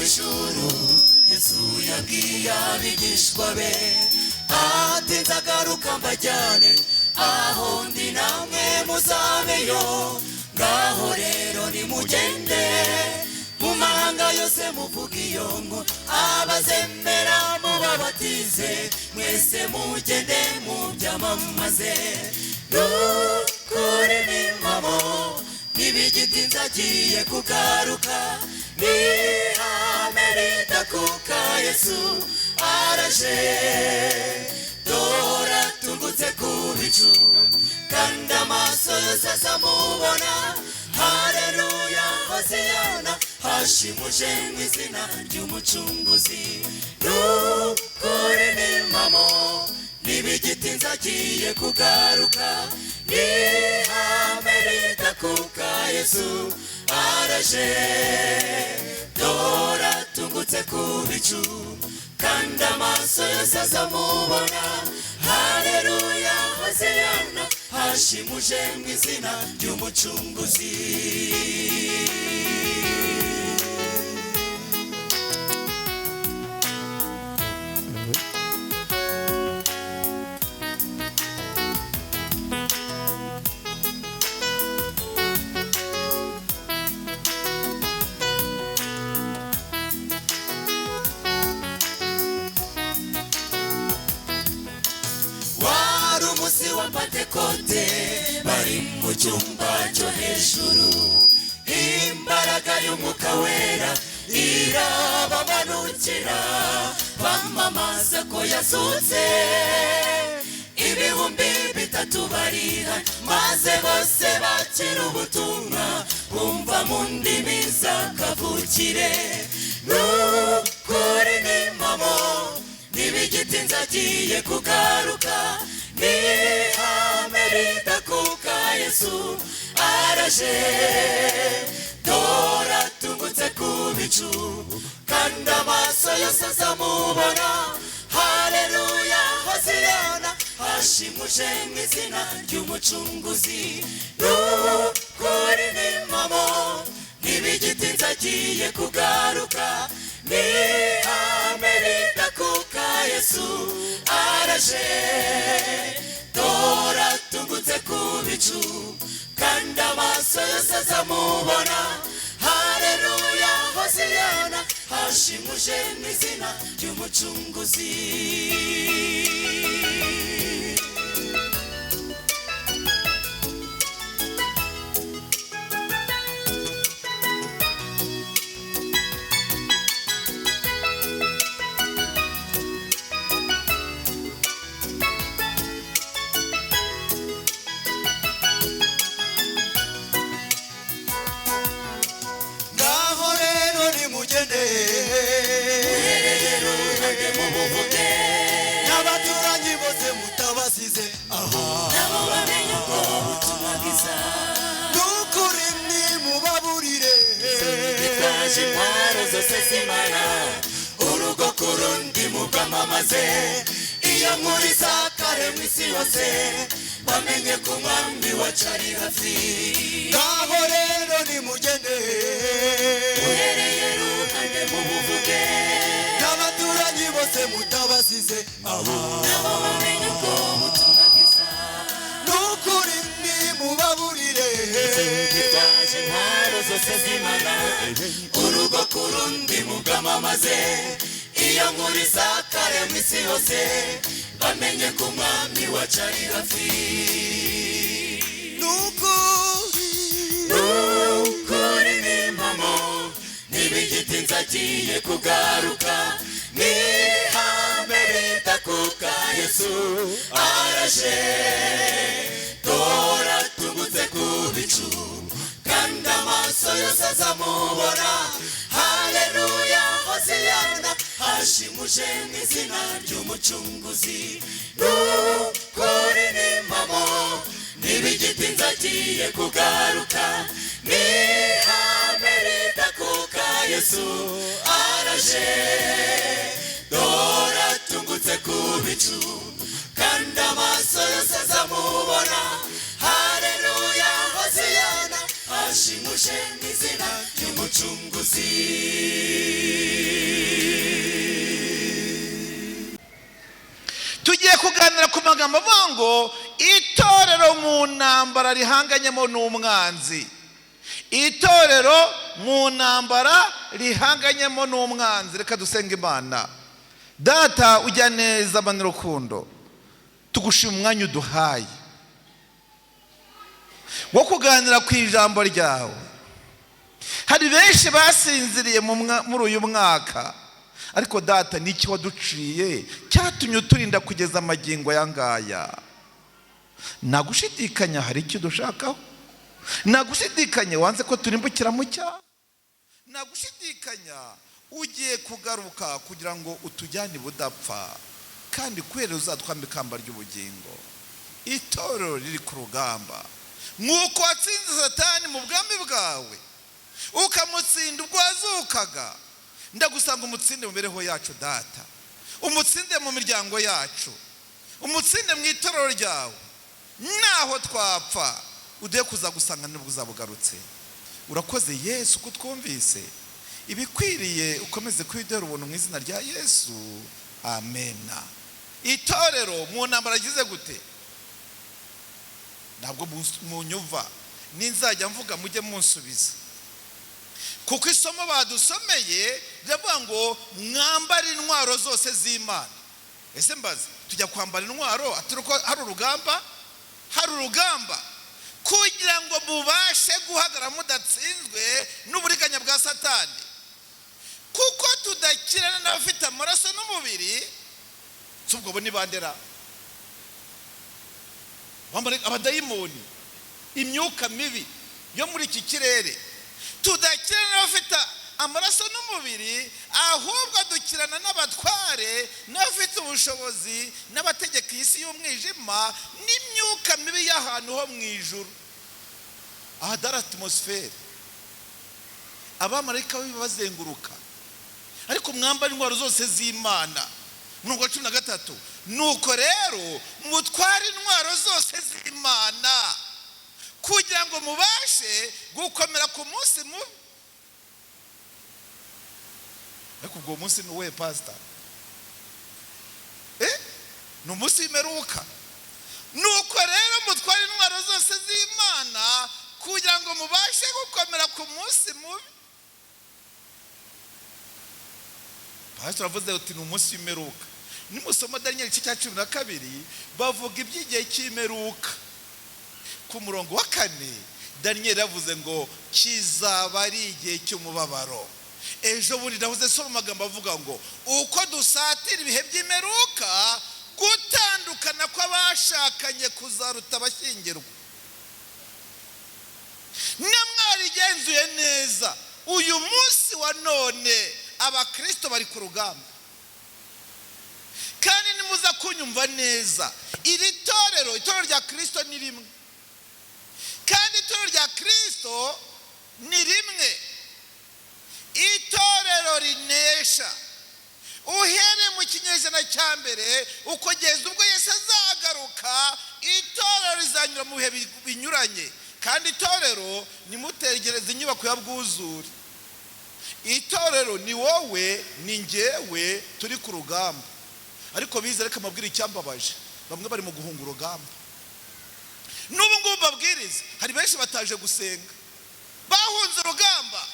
Ijuru, Yesu yabwiye abigishwa be ati: "Nzagaruka mbajyane aho ndi, namwe muzabeyo. Ngaho rero nimugende mu mahanga yose, muvuga iyo ngo abazemera mubabatize, mwese mugende mubyamamaze." Nukuri n'impamo, ntibigitinze agiye kugaruka, n'ihame ridakuka, Yesu araje. Dore atungutse ku bicu, kandi amaso yose azamubona. Haleluya, hoziyana, hashimuje mu izina ry'Umucunguzi. Nukuri n'impamo, ntibigitinze agiye kugaruka, n'ihame ridakuka, Yesu araje. Dore atungutse ku bicu, kandi amaso yose azamubona. Haleluya, hoziyana, hashimuje mu izina ry'Umucunguzi. Wari umunsi wa Pantekote, bari mu cyumba cyo hejuru, imbaraga y'Umwuka Wera irabamanukira, bamamaza ko yazutse. 3000 bariha, maze bose bakira ubutumwa, bumva mu ndimi z'akavukire. Nukuri n'impamo, ntibigitinze agiye kugaruka, n'ihame ridakuka, Yesu araje. Dore atungutse ku bicu, kandi amaso yose azamubona. Haleluya, hoziyana, hashimuje mu izina ry'Umucunguzi. Nukuri n'impamo, ntibigitinze agiye kugaruka, n'ihame ridakuka, Yesu araje. Dore atungutse ku bicu, kandi amaso yose azamubona. Haleluya, hoziyana, hashimuje mu izina ry'Umucunguzi. Ngaho rero nimugende, Uhereye ruhande mubuvuge, n'abaturanyi bose mutabasize aha, nabo bamenye ubwo butumwa bwiza. Nukuri nimubaburire, Bitwaje intwaro zose z'Imana, urugo ku rundi mubwamamaze, iyo nkuru isakare mu isi yose, bamenye ko Umwami wacu ari hafi. Ngaho rero nimugende, Uhereye ruhande mubuvuge, n'abaturanyi bose mutabasize aha, nabo bamenye ubwo butumwa bwiza. Nukuri nimubaburire, Bitwaje intwaro zose z'Imana, urugo ku rundi mubwamamaze, iyo nkuru isakare mu isi yose, bamenye ko Umwami wacu ari hafi. Nukuri, Nukuri n'impamo, ntibigitinze agiye kugaruka, n'ihame ridakuka, Yesu araje. Dore atungutse ku bicu, kandi amaso yose azamubona. Haleluya, hoziyana, hashimuje mu izina ry'Umucunguzi. Nukuri n'impamo, ntibigitinze agiye kugaruka, n'ihame ridakuka, Yesu araje. Dore atungutse ku bicu, kandi amaso yose azamubona. Haleluya, hoziyana, hashimuje mu izina ry'Umucunguzi. Tugiye kuganira ku magambo avuga ngo itorero mu ntambara rihanganyemo n'umwanzi. Itorero mu ntambara rihanganyemo n'umwanzi. Reka dusenge Imana. Data ujya neza mana urukundo, tugushima umwanya uduhaye wo kuganira ku ijambo ryawe. Hari benshi basinziriye muri uyu mwaka, ariko Data, n'iki waduciye cyatumye uturinda kugeza amagingo aya ngaya? Nagushidikanya hari icyo udushakaho, nagushidikanya wanze ko turimbukira mu cyaha, nagushidikanya ugiye kugaruka kugira ngo utujyane budapfa, kandi kubera uzatwamba ikamba ry'ubugingo. Itorero riri ku rugamba, nk'uko watsinze Satani mu bwami bwawe ukamutsinda ubwo wazukaga, ndagusanga umutsinde mu mibereho yacu Data, umutsinde mu miryango yacu, umutsinde mu itorero ryawe. Naho twapfa uduhe kuzagusanga nibwo uzabugarutse. Urakoze Yesu ko twumvise ibikwiriye, ukomeze kwidera ubuntu mu izina rya Yesu, amena. Itorero mu ntambara agize gute? Ntabwo munyumva, ninzajya mvuga mujye munsubiza, kuko isomo badusomeye riravuga ngo mwambare intwaro zose z'Imana. Ese mbaze, tujya kwambara intwaro atari uko hari urugamba? Hari urugamba kugira ngo mubashe guhagarara mudatsinzwe n'uburiganya bwa Satani, kuko tudakirana n'abafite amaraso n'umubiri. Si ubwo bo ni bandera abadayimoni, imyuka mibi yo muri iki kirere. Tudakirana n'abafite amaraso n'umubiri, ahubwo dukirana n'abatware n'abafite ubushobozi n'abategeka iyi si y'umwijima n'imyuka mibi y'ahantu ho mu ijuru, ahadari atmosfere, abamarayika bazenguruka. Ariko mwambare intwaro zose z'Imana. Umurongo wa 13, nuko rero mutware intwaro zose z'Imana kugira ngo mubashe gukomera ku munsi mubi. Ariko ubwo munsi ni uwuhe, pastor? Ni umunsi w'imperuka. Nuko rero mutware intwaro zose z'Imana kugira ngo mubashe gukomera ku munsi mubi. Pastor avuze uti ni umunsi w'imperuka. Nimusoma Daniel igice cya 12 bavuga iby'igihe cy'imperuka. Ku murongo wa 4 Daniel yavuze ngo kizaba ari igihe cy'umubabaro. Ejo bundi navuze soma amagambo avuga ngo uko dusatira ibihe by'imperuka, gutandukana kw'abashakanye kuzaruta abashyingirwa. Namwarigenzuye neza, uyu munsi wa none abakristo bari ku rugamba. Kandi nimuza kunyumva neza, iri torero, itorero rya Kristo ni rimwe, kandi itorero rya Kristo ni rimwe, itorero rinesha. Uhereye mu kinyejana cya mbere ukugeza ubwo Yesu azagaruka, itorero rizanyura mu bihe binyuranye. Kandi itorero nimutegereze inyubako ya bwuzure. Itorero ni wowe, ni njyewe, turi ku rugamba. Ariko bize, reka mbabwire icyambabaje, bamwe bari mu guhunga urugamba. N'ubu ngubu mbabwiriza, hari benshi bataje gusenga, bahunze urugamba.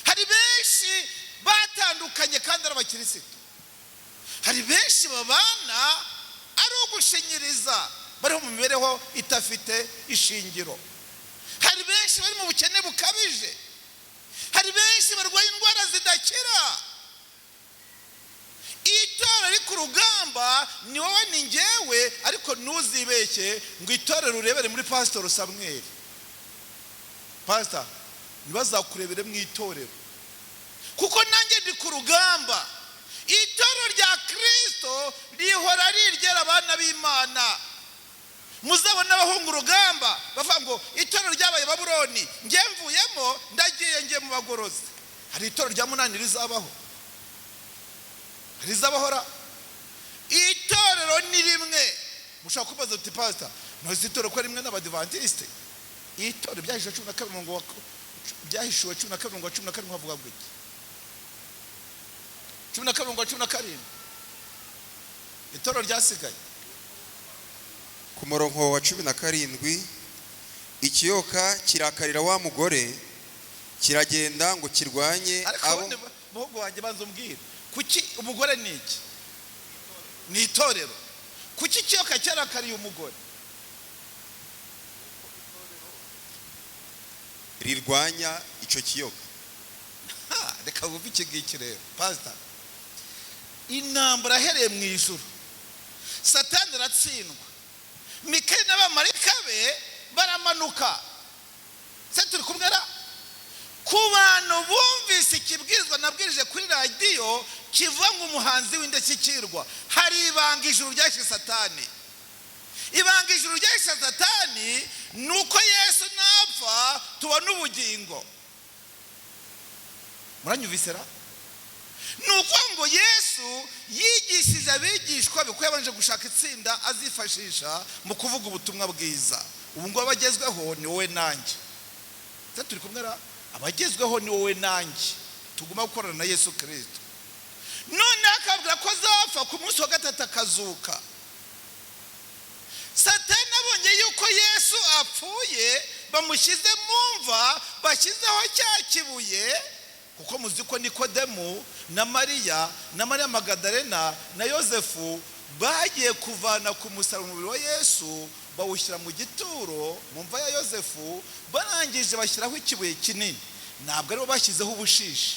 Hari benshi batandukanye kandi ari abakirisitu. Hari benshi babana ari ugushinyiriza, bariho mu mibereho idafite ishingiro. Hari benshi bari mu bukene bukabije. Hari benshi barwaye indwara zidakira. Itorero riri ku rugamba ni wowe, ni njyewe. Ariko ntuzibeshye ngo itorero urebere muri Pastor Samuel. Pastor, ntibazakurebere mu itorero, kuko nanjye ndi ku rugamba. Itorero rya Kristo rihora riryera abana b'Imana. Muzabona abahunga urugamba bavuga ngo itorero ryabaye Babuloni, njye mvuyemo ndagiye ngiye mu bagorozi. Hari itorero rya munani rizabaho, rizabahora. Itorero ni rimwe. Mushobora kubaza uti pastor, ntuzi itorero ko rimwe n'abadivantiste? Itorero byahishuwe 12 byahishuwe 12:17 havuga ngo iki? 12:17. Itorero ryasigaye. Ku murongo wa 17, ikiyoka kirakarira wa mugore, kiragenda ngo kirwanye Ariko abo. Ubundi muhungu wanjye, banza umbwire, kuki umugore ni iki? Ni itorero. Kuki ikiyoka cyarakariye umugore? Rirwanya icyo kiyoka. Ha, reka wumve iki ngiki rero, pasita. Intambara ahereye mu ijuru, Satani aratsindwa, Mikali n'abamarayika be baramanuka. Se turi kumwe ra? Ku bantu bumvise ikibwirizwa nabwirije kuri radiyo kivuga ngo umuhanzi w'indashyikirwa, hari ibanga ijuru ryahise Satani. Ibanga ijuru ryahise Satani ni uko Yesu napfa tubona ubugingo. Muranyumvise ra? Ni ukuvuga ngo Yesu yigishije abigishwa be ko yabanje gushaka itsinda azifashisha mu kuvuga ubutumwa bwiza. Ubu ngubu abagezweho ni wowe nanjye. Se turi kumwe ra? Abagezweho ni wowe nanjye, tuguma gukorana na Yesu Kirisito. Noneho akabwira ko azapfa, ku munsi wa gatatu akazuka. Satani abonye yuko Yesu apfuye, bamushyize mu mva, bashyizeho cya kibuye, kuko muzi ko Nikodemu na Mariya na Mariya Magadarena na Yosefu bagiye kuvana ku musaraba umubiri wa Yesu, bawushyira mu gituro mu mva ya Yosefu, barangije bashyiraho ikibuye kinini. Ntabwo aribo bashyizeho ubushishi,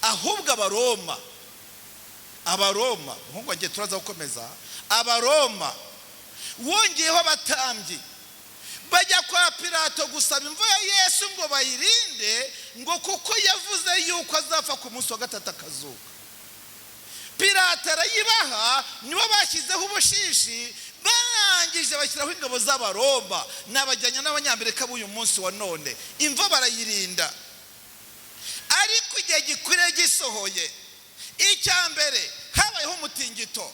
ahubwo Abaroma. Abaroma, umuhungu wanjye, turaza gukomeza. Abaroma wongeyeho abatambyi bajya kwa Pilato gusaba imva ya Yesu ngo bayirinde, ngo kuko yavuze yuko azapfa, ku munsi wa gatatu akazuka. Pilato arayibaha, nibo bashyizeho ubushishi, barangije bashyiraho ingabo z'Abaroma n'abajyanye n'Abanyamerika b'uyu munsi wa none. Imva barayirinda, ariko igihe gikwiriye gisohoye, icya mbere habayeho umutingito.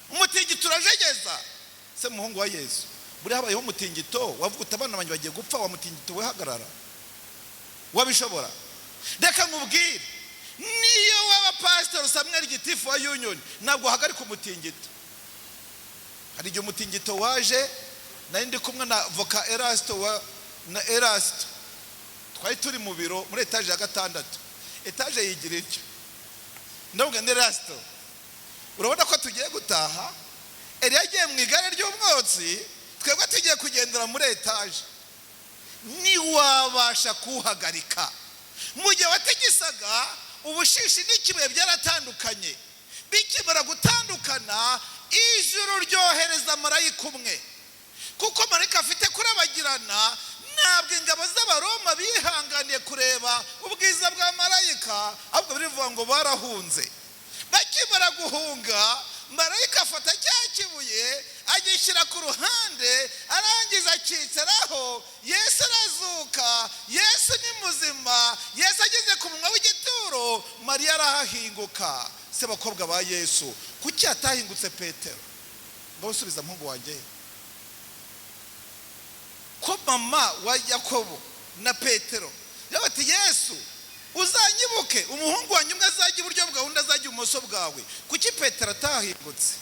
Umutingito urajegeza. Se muhungu wa Yesu, buriya habayeho umutingito, wavuga uti: "Abana banjye bagiye gupfa," wa mutingito we hagarara, wabishobora? Reka nkubwire, niyo waba Pasiteri Samuel gitifu wa Union, ntabwo uhagarika umutingito. Hari igihe umutingito waje, nari ndi kumwe na voka Erasito wa na Erasito, twari turi mu biro muri etaje ya gatandatu. Etaje yigira ityo. Ndavuga ni: "Erasito, urabona ko tugiye gutaha. Eliya agiye mu igare ry'umwotsi, twebwe tugiye kugendera muri etaje. Ntiwabasha kuwuhagarika." Mu gihe wategesaga, ubushishi n'ikibuye byaratandukanye. Bikimara gutandukana, ijuru ryohereza marayika umwe, kuko marayika afite kurabagirana. Ntabwo ingabo z'Abaroma bihanganiye kureba ubwiza bwa marayika, ahubwo birivuga ngo barahunze. Bakimara guhunga, marayika afata cya kibuye agishyira ku ruhande, arangiza akicaraho. Yesu arazuka, Yesu ni muzima. Yesu ageze ku munwa w'igituro, Mariya arahahinguka. Se bakobwa ba Yesu, kuki hatahingutse Petero? Ngo usubiza, muhungu wanjye, ko mama wa Yakobo na Petero yabaga ati: "Yesu, uzanyibuke, umuhungu wanjye umwe azajya iburyo bwawe, undi azajya ibumoso bwawe." Kuki Petero atahingutse?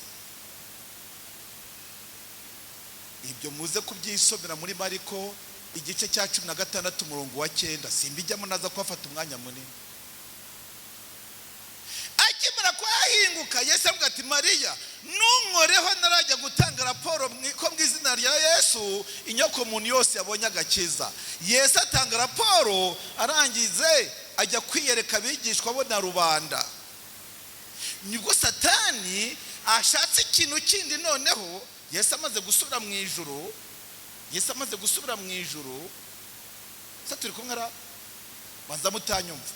Ibyo muze kubyisomera muri Mariko igice cya 16 umurongo wa 9. Simbijyamo, naza kuhafata umwanya munini. Akimara kuhahinguka, Yesu avuga ati: "Mariya, ntunkoreho, narajya gutanga raporo ko mu izina rya Yesu inyoko muntu yose yabonye agakiza." Yesu atanga raporo, arangize ajya kwiyereka abigishwa bo na rubanda. Nibwo Satani ashatse ikintu kindi. Noneho Yesu amaze gusubira mu ijuru, Yesu amaze gusubira mu ijuru. Se turi kumwe ra? Banza mutanyumva.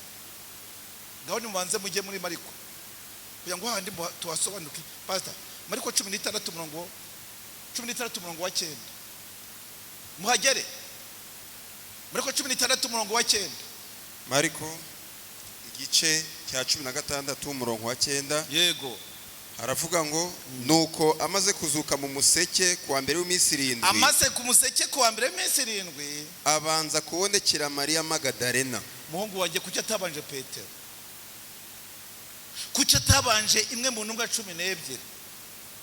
Ngaho nimubanze mujye muri Mariko kugira ngo hahandi tuhasobanuke. Pasita, Mariko 16 umurongo, 16 umurongo wa 9, muhagere. Mariko 16 umurongo wa 9. Mariko igice cya 16 umurongo wa 9. Yego. Aravuga ngo: "Nuko amaze kuzuka mu museke ku wa mbere w'iminsi 7, Amaze ku museke ku wa mbere w'iminsi 7, abanza kubonekera Mariya Magadarena. Muhungu wanjye, kuki atabanje Petero? Kuki atabanje imwe mu ntumwa 12?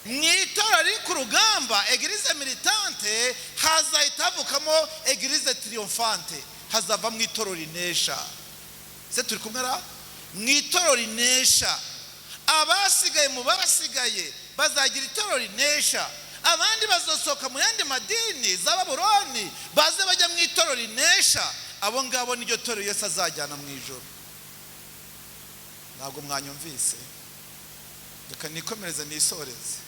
Mu itorero riri ku rugamba, église militante, hazahita havukamo église triomphante, hazava mu itorero rinesha. Se turi kumwe ra? Mu itorero rinesha, abasigaye mu basigaye bazagira itorero rinesha. Abandi bazasohoka mu yandi madini za Baburoni, baze bajya mu itorero rinesha. Abo ngabo niryo torero Yesu azajyana mu ijoro. Ntabwo mwanyumvise. Reka nikomereze, nisoreze.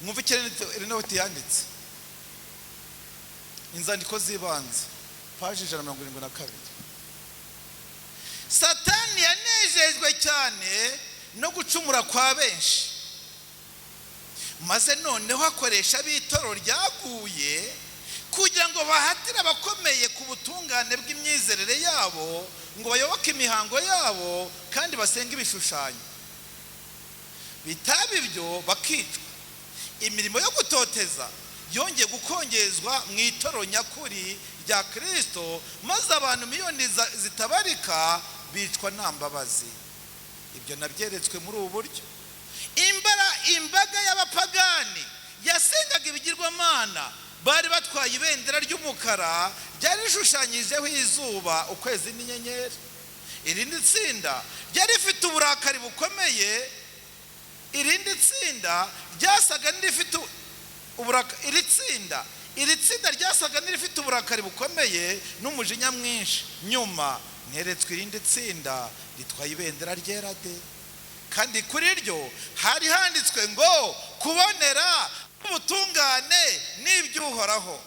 Mwumve icyo Ellen yanditse, Inzandiko z'Ibanze, paji 172. Satani yanejejwe cyane no gucumura kwa benshi, maze noneho akoresha ab'itorero ryaguye kugira ngo bahatire abakomeye ku butungane bw'imyizerere yabo, ngo bayoboke imihango yabo kandi basenge ibishushanyo, bitaba ibyo bakicwa. Imirimo yo gutoteza yongeye gukongezwa mu itorero nyakuri rya Kirisito, maze abantu miliyoni zitabarika bicwa nta mbabazi. Ibyo nabyeretswe muri ubu buryo: imbaga y'abapagani yasengaga ibigirwamana bari batwaye ibendera ry'umukara ryari rishushanyijeho izuba, ukwezi n'inyenyeri. Irindi tsinda ryari rifite uburakari bukomeye. Irindi tsinda ryasaga n'irifite uburakari, iri tsinda ryasaga n'irifite uburakari bukomeye n'umujinya mwinshi. Nyuma neretswe irindi tsinda ritwaye ibendera ryera de, kandi kuri ryo hari handitswe ngo: "Kubonera n'ubutungane n'iby'Uhoraho."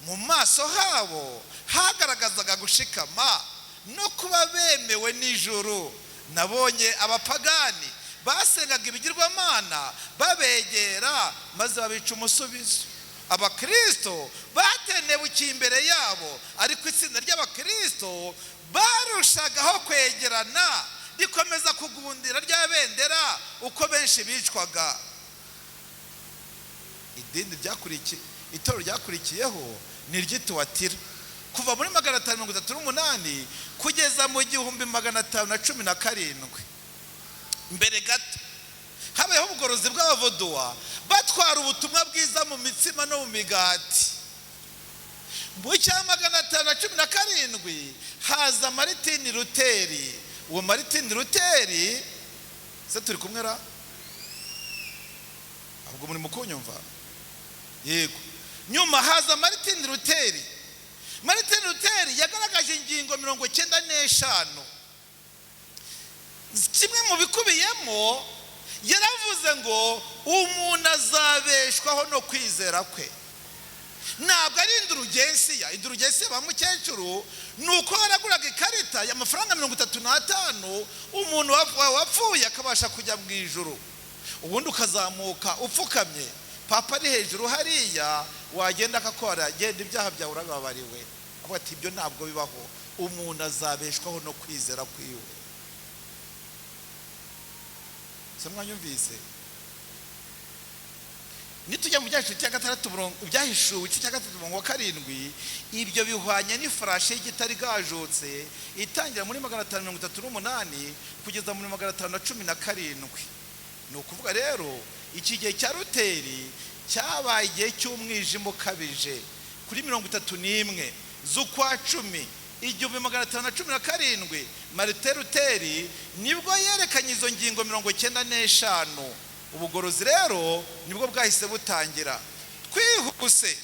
Mu maso habo hagaragazaga gushikama no kuba bemewe n'ijuru. Nabonye abapagani basengaga ibigirwamana babegera maze babica umusubizo. Abakirisito batenebukiye imbere yabo, ariko itsinda ry'abakirisito barushagaho kwegerana, rikomeza kugundira rya bendera uko benshi bicwaga. Idini ryakurikiye, itorero ryakurikiyeho ni iry'Ituwatira, kuva muri 538 kugeza mu 1517. Mbere gato habayeho ubugorozi bw'Abavoduwa, batwara ubutumwa bwiza mu mitsima no mu migati. Mu cya 517 haza Maritini Ruteri. Uwo Maritini Ruteri, se turi kumwe ra? Ahubwo muri mu kunyumva? Yego. Nyuma haza Maritini Ruteri. Maritini Ruteri yagaragaje ingingo 95. Kimwe mu bikubiyemo, yaravuze ngo umuntu azabeshwaho no kwizera kwe. Ntabwo ari indurugensiya. Indurugensiya ba mukecuru ni uko waraguraga ikarita y'amafaranga 35, umuntu wapfuye akabasha kujya mu ijuru, ubundi ukazamuka upfukamye, papa ari hejuru hariya, wagenda akakora: "Genda, ibyaha byawe urababariwe." Avuga ati: "Ibyo ntabwo bibaho, umuntu azabeshwaho no kwizera kwiwe." Se mwanyumvise? Nitujya mu Byahishuwe cya gatandatu, Ibyahishuwe igice cya gatatu, umurongo wa 7, ibyo bihwanye n'ifarashi y'igitare igajutse, itangira muri 538 kugeza muri 517. Ni ukuvuga rero iki gihe cya Ruteri cyabaye igihe cy'umwijima ukabije. Kuri 31 z'ukwa 10, 1517, Marite Ruteri nibwo yerekanye izo ngingo 95. Ubugorozi rero nibwo bwahise butangira. Twihuse,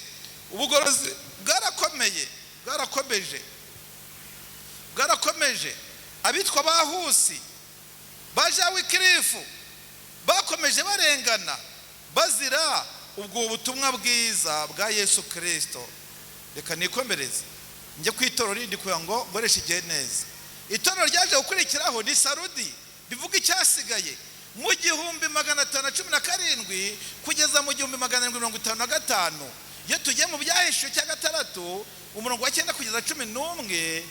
ubugorozi bwarakomeye, bwarakomeje, bwarakomeje. Abitwa ba Husi, ba Wikirifu bakomeje barengana bazira ubwo butumwa bwiza bwa Yesu Kirisito. Reka nikomereze njye ku itorero rindi kugira ngo nkoreshe igihe neza. Itorero ryaje gukurikiraho ni Sarudi, bivuga icyasigaye, mu 1517 kugeza mu 1755. Iyo tugiye mu Byahishuwe cya gatandatu, umurongo wa 9 kugeza 11,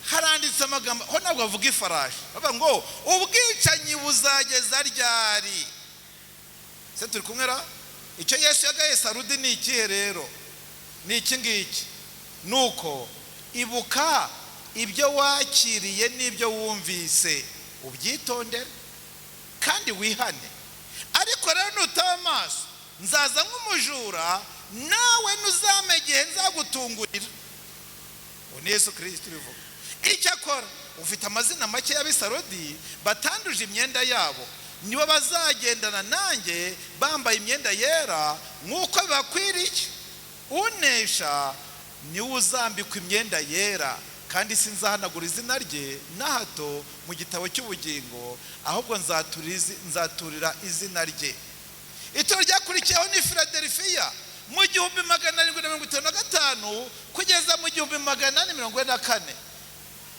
haranditse amagambo. Ho ntabwo bavuga ifarashi, bavuga ngo: "Ubwicanyi buzageza ryari?" Se turi kumwe ra? Icyo Yesu yagaye Sarudi ni ikihe rero? Ni iki ngiki: nuko ibuka ibyo wakiriye n'ibyo wumvise, ubyitondere kandi wihane. Ariko rero nutaba amaso, nzaza nk'umujura, nawe ntuzamenya igihe nzagutungurira. Uwo ni Yesu Kirisito ubivuga. Icyakora ufite amazina make y'ab'i Sarudi batanduje imyenda yabo, nibo bazagendana nanjye bambaye imyenda yera nk'uko bibakwiriye. Unesha niwe uzambikwa imyenda yera, kandi sinzahanagura izina rye na hato mu gitabo cy'ubugingo, ahubwo nzaturira izina rye. Itorero ryakurikiyeho ni Filadelfiya, mu 1755 kugeza mu 1844.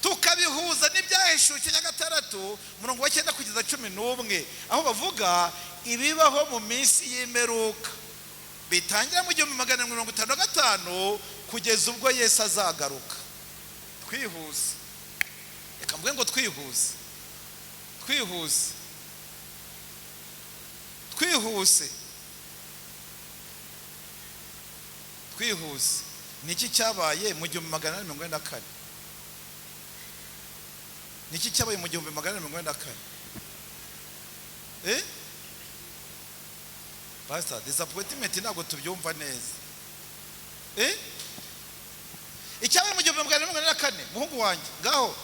Tukabihuza n'Ibyahishuwe cya 6, umurongo wa 9 kugeza 11, aho bavuga ibibaho mu minsi y'imperuka, bitangira mu 1755 kugeza ubwo Yesu azagaruka. Twihuse, reka mvuge ngo twihuse, twihuse, twihuse, twihuse. Ni iki cyabaye mu 1844? Ni iki cyabaye mu 1844? Pastor, disappointment ntabwo tubyumva neza. Icyabaye mu 1844, muhungu wanjye, ngaho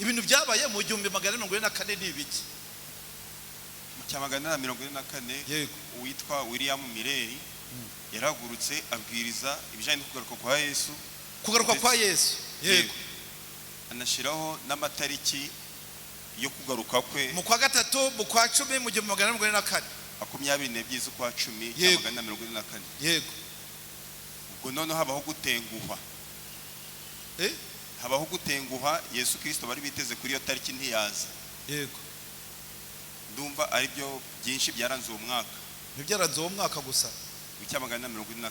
ibintu byabaye mu 1844 ni ibiki? Mu cya 444, Yego. uwitwa William Miller yarahagurutse abwiriza ibijyanye no kugaruka kwa Yesu. Kugaruka kwa Yesu, yego. Anashyiraho n'amatariki yo kugaruka kwe. Mu kwa gatatu, mu kwa cumi, mu 1844. 22 z'ukwa cumi cya 444. Ubwo noneho habaho gutenguhwa. Habaho gutenguha, Yesu Kirisito bari biteze kuri iyo tariki ntiyaza. Ndumva ari byo byinshi byaranze uwo mwaka. Ntibyaranze uwo mwaka gusa. W'icya 444.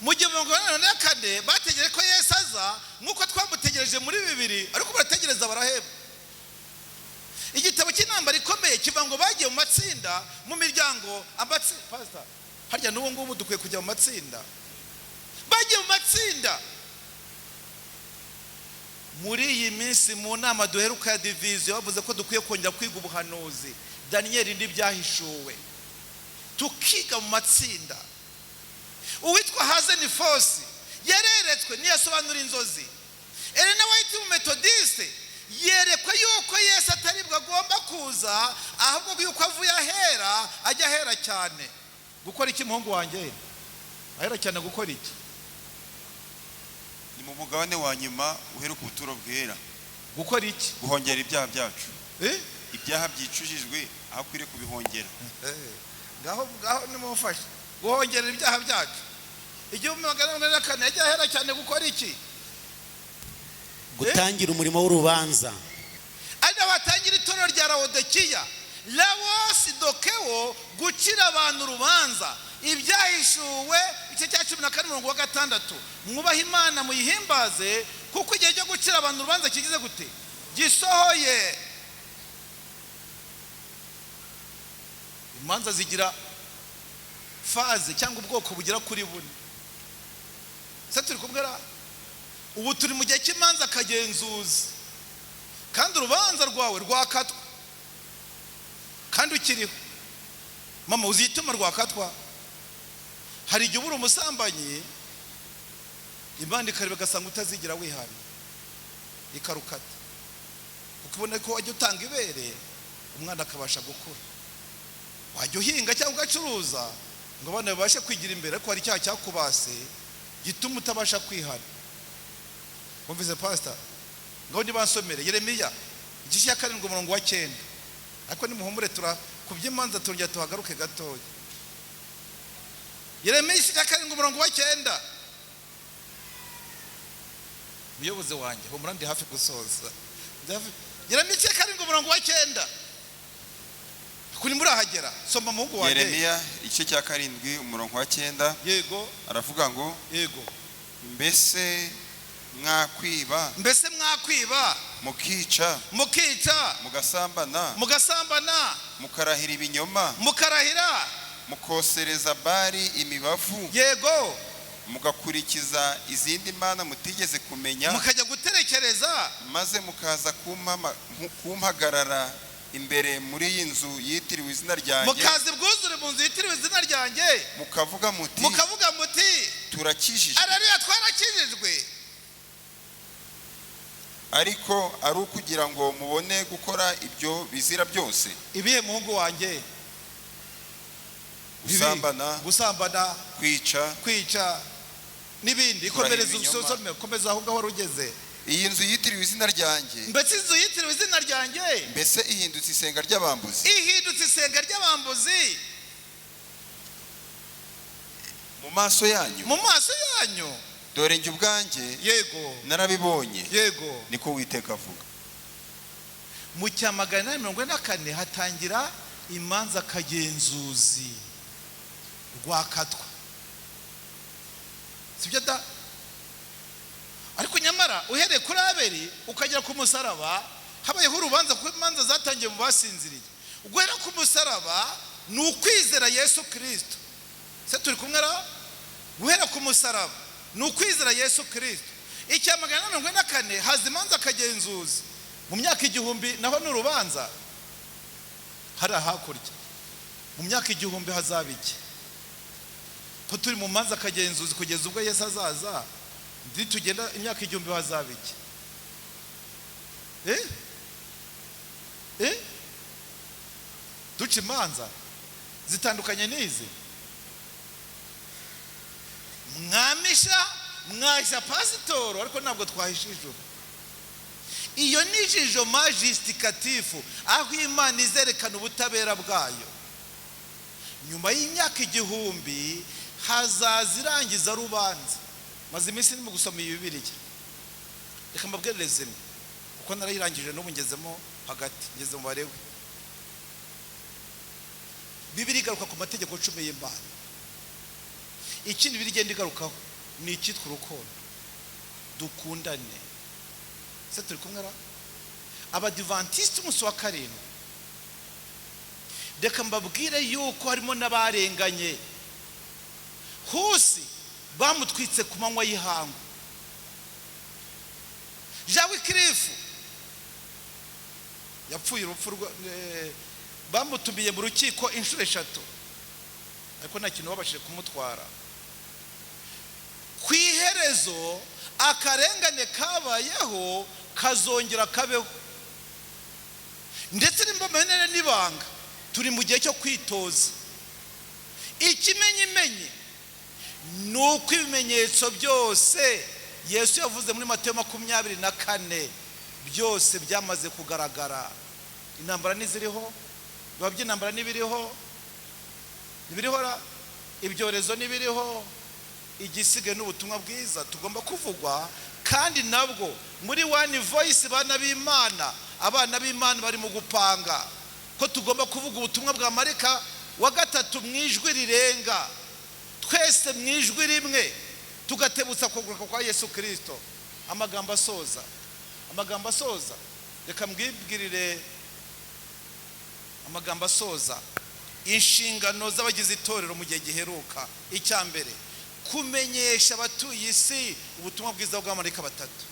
Mu 1844 bategereje ko Yesu aza nk'uko twamutegereje muri 2000, ariko barategereza baraheba. Igitabo cy'Intambara Ikomeye kiva ngo bagiye mu matsinda, mu miryango, amatsinda. Pastor, harya n'ubu ngubu dukwiye kujya mu matsinda. Bagiye mu matsinda. Muri iyi minsi mu nama duheruka ya diviziyo bavuze ko dukwiye kongera kwiga ubuhanuzi, Daniyeli n'Ibyahishuwe, tukiga mu matsinda. Uwitwa Hazeni Fosi yareretswe, ntiyasobanura inzozi. Elena White Methodiste yerekwa yuko Yesu ataribwo agomba kuza, ahubwo yuko avuye ahera ajya ahera cyane. Gukora iki, muhungu wanjye? Ahera cyane gukora iki? Ni mu mugabane wa nyuma uheruka ubuturo bwera. Gukora iki? Guhongera ibyaha byacu. Ibyaha byicujijwe aho akwiriye kubihongera. Ngaho ngaho nimumufashe guhongera ibyaha byacu. 1404 yajya ahera cyane gukora iki? Gutangira umurimo w'urubanza. Ari naho hatangira itorero rya Lawodekiya, Lawosi dokewo, gucira abantu urubanza. Ibyahishuwe igice cya 14, umurongo wa 6: mwubahe Imana muyihimbaze, kuko igihe cyo gucira abantu urubanza kigize gute? Gisohoye. Imanza zigira phase cyangwa ubwoko bugera kuri bune. Se turi kumwe ra? Ubu turi mu gihe cy'imanza kagenzuzi, kandi urubanza rwawe rwakatwa kandi ukiriho. Mama, uzituma rwakatwa. Hari igihe ubura umusambanyi, Imana ikareba igasanga utazigera wihana, ikarukata, kuko ubona ko wajya utanga ibere umwana akabasha gukura, wajya uhinga cyangwa ugacuruza ngo abana babashe kwigira imbere, ariko hari icyaha cyakubase gituma utabasha kwihana. Wumvise, pastor? Ngaho nibansomere Yeremiya igice cya 7, umurongo wa 9. Ariko nimuhumure, tura ku by'imanza turongera tuhagaruke gatoya. Yeremiya igice cya 7, umurongo wa 9. Muyobozi wanjye, humura, ndi hafi gusoza. Yeremiya igice cya 7, umurongo wa 9. Kuri murahagera, soma muhungu wanjye. Yeremiya igice cya 7, umurongo wa 9. Yego. Aravuga ngo: Yego. Mbese mwakwiba, Mbese mwakwiba, mukica, mukica, mugasambana, mugasambana, mukarahira ibinyoma, mukarahira, mukosereza Bari imibavu, mugakurikiza izindi mana mutigeze kumenya, Mukajya guterekereza, maze mukaza kumpagarara Imbere muri iyi nzu yitiriwe izina ryanjye, Mukaza ubwuzure mu nzu yitiriwe izina ryanjye, mukavuga muti: mukavuga muti: "Turakijijwe," Arariya, twarakijijwe, ariko ari ukugira ngo mubone gukora ibyo bizira byose. Ibihe, muhungu wanjye? Gusambana, gusambana, kwica, kwica n'ibindi. Kurahira Komereza. ibinyoma. Usome, komeza aho ngaho wari ugeze. Iyi nzu yitiriwe izina ryanjye, Mbese inzu yitiriwe izina ryanjye, mbese ihindutse isenga ry'abambuzi? Ihindutse isenga ry'abambuzi Mu maso yanyu. Mu maso yanyu. Dore njye ubwanjye narabibonye, niko Uwiteka avuga. Mu cya 844 hatangira imanza kagenzuzi rwakatwa, sibyo da? Ariko nyamara uhereye kuri Abeli ukagera ku musaraba habayeho urubanza, kuko imanza zatangiye mu basinziriye. Guhera ku musaraba ni ukwizera Yesu Kirisito. Se turi kumwe ra? Guhera ku musaraba ni ukwizera Yesu Kirisito. Icya 844 haza imanza kagenzuzi. Mu myaka 1000 naho ni urubanza hariya hakurya. Mu myaka 1000 hazaba iki? Ko turi mu manza kagenzuzi kugeza ubwo Yesu azaza, nitugenda imyaka 1000 hazaba iki? Eh eh, duca imanza zitandukanye n'izi. Mwamisha, mwahisha pasitoro, ariko ntabwo twahisha ijuru. Iyo ni jugement justificatif, aho Imana izerekana ubutabera bwayo. Nyuma y'imyaka 1000 hazaza irangiza rubanza. Maze iminsi ndimo gusoma iyi Bibiliya. Reka mbabwireze imwe, kuko narayirangije, n'ubu ngezemo hagati, ngeze mu Barewe. Bibiliya igaruka ku mategeko 10 y'Imana. Ikindi Bibiliya igenda igarukaho ni icyitwa urukundo, dukundane. Se turi kumwe ra? Abadivantisiti umunsi wa karindwi, reka mbabwire yuko harimo n'abarenganye. Husi bamutwitse ku manywa y'ihangu. Jean Wikirifu yapfuye urupfu, bamutumiye mu rukiko inshuro eshatu, ariko nta kintu babashije kumutwara. Ku iherezo akarengane kabayeho kazongera kabeho. Ndetse n'imbonere n'ibanga, turi mu gihe cyo kwitoza. Ikimenyimenyi ni uko ibimenyetso byose Yesu yavuze muri Matayo 24 byose byamaze kugaragara. Intambara ntiziriho? Biba by'intambara n'ibiriho, ntibiriho ra? Ibyorezo n'ibiriho. Igisigaye n'ubutumwa bwiza tugomba kuvugwa, kandi nabwo muri one voice. Bana b'Imana, abana b'Imana bari mu gupanga ko tugomba kuvuga ubutumwa bwa marika wa gatatu mu ijwi rirenga, twese mu ijwi rimwe, tugatebutsa kugaruka kwa Yesu Kirisito. Amagambo asoza, amagambo asoza, reka mbwibwirire amagambo asoza. Inshingano z'abagize itorero mu gihe giheruka: icya mbere, kumenyesha abatuye isi ubutumwa bwiza bw'abamarayika batatu.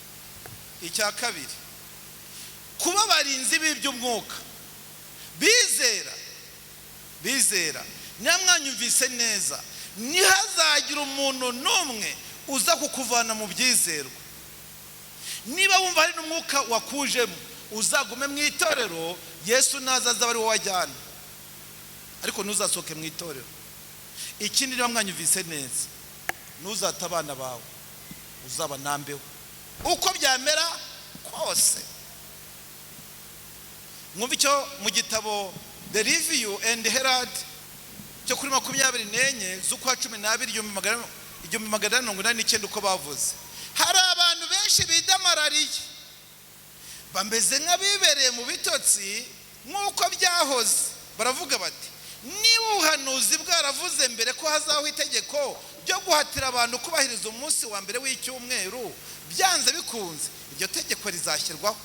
Icya kabiri, kuba abarinzi b'iby'umwuka bizera. Bizera, nyamwanyumvise neza, ntihazagira umuntu n'umwe uza kukuvana mu byizerwa. Niba wumva hari n'umwuka wakujemo, uzagume mu itorero. Yesu naza azaba ari wowe wajyana, ariko ntuzasohoke mu itorero. Ikindi, niba mwanyumvise neza, ntuzate abana bawe, uzaba nambeho uko byamera kose. Mwumve icyo mu gitabo The Review and Herald cyo kuri 24 z'ukwa 12 1889 uko bavuze: hari abantu benshi bidamarariye, bameze nk'abibereye mu bitotsi nk'uko byahoze. Baravuga bati: "Niba ubuhanuzi bwaravuze mbere ko hazaho itegeko ryo guhatira abantu kubahiriza umunsi wa mbere w'icyumweru, byanze bikunze iryo tegeko rizashyirwaho."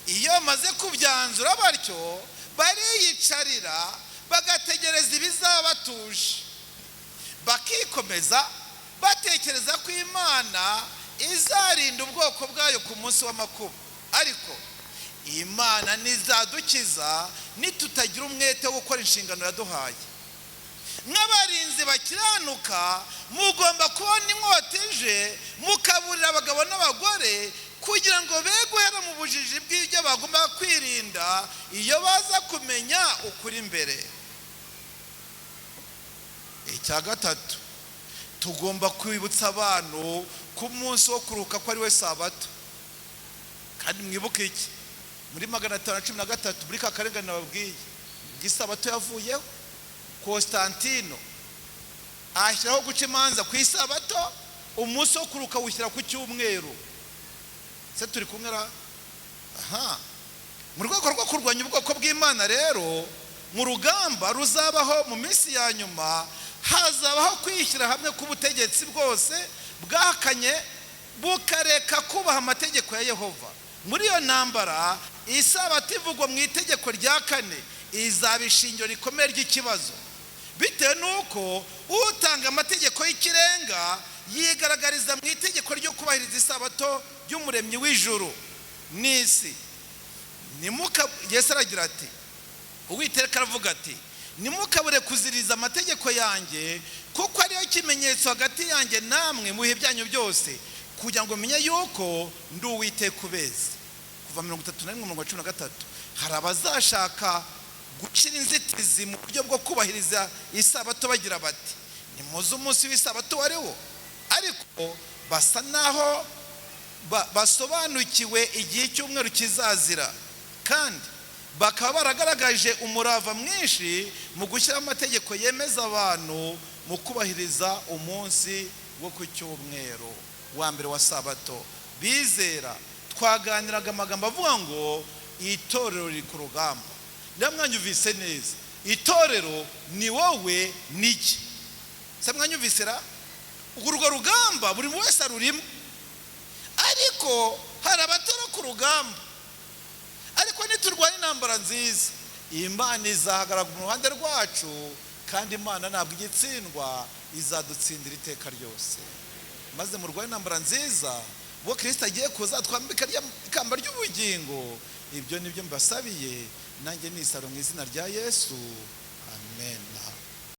Iyo bamaze kubyanzura batyo, bariyicarira bagategereza ibizaba batuje, bakikomeza batekereza ko Imana izarinda ubwoko bwayo ku munsi w'amakuba. Ariko Imana ntizadukiza nitutagira umwete wo gukora inshingano yaduhaye. Nk'abarinzi bakiranuka, mugomba kubona inkota ije, mukaburira abagabo n'abagore kugira ngo be guhera mu bujiji bw'ibyo bagomba kwirinda iyo baza kumenya ukuri imbere. Icya gatatu, tugomba kwibutsa abantu ku munsi wo kuruhuka ko ari we Sabato. Kandi mwibuke iki? Muri 513, muri ka karengane nababwiye, bw'Isabato yavuyeho, Constantino ashyiraho guca imanza ku Isabato, umunsi wo kuruhuka awushyira ku cyumweru. Se turi kumwe ra? Aha, mu rwego rwo kurwanya ubwoko bw'Imana rero, mu rugamba ruzabaho mu minsi ya nyuma, hazabaho kwishyira hamwe k'ubutegetsi bwose bwahakanye bukareka kubaha amategeko ya Yehova. Muri iyo ntambara, Isabato ivugwa mu itegeko rya kane izaba ishingiro rikomeye ry'ikibazo, bitewe n'uko utanga amategeko y'ikirenga yigaragariza mu itegeko ryo kubahiriza Isabato ry'Umuremyi w'ijuru n'isi. Yesu aragira ati, Uwiteka aravuga ati: "Ntimukabure kuziriza amategeko yanjye, kuko ariyo kimenyetso hagati yanjye namwe mu bihe byanyu byose, kugira ngo menye yuko ndi Uwiteka ubeza." Kuva 31:13. Hari abazashaka gushyira inzitizi mu buryo bwo kubahiriza Isabato, bagira bati: "Nimuze umunsi w'Isabato wari wo." Ariko basa naho basobanukiwe igihe icyumweru kizazira, kandi bakaba baragaragaje umurava mwinshi mu gushyiraho amategeko yemeza abantu mu kubahiriza umunsi wo ku cyumweru wa mbere wa Sabato. Bizera, twaganiraga amagambo avuga ngo itorero riri ku rugamba. Niba mwanyumvise neza, itorero ni wowe n'iki se? Mwanyumvise ra? Urwo rugamba buri wese arurimo, ariko hari abatara ku rugamba. Ariko niturwanya intambara nziza, Imana izahagarara mu ruhande rwacu, kandi Imana ntabwo igitsindwa, izadutsindira iteka ryose. Maze murwanye intambara nziza, ubwo Kirisita agiye kuza twambika ikamba ry'ubugingo. Ibyo nibyo mbasabiye, nanjye nisaro mu izina rya Yesu.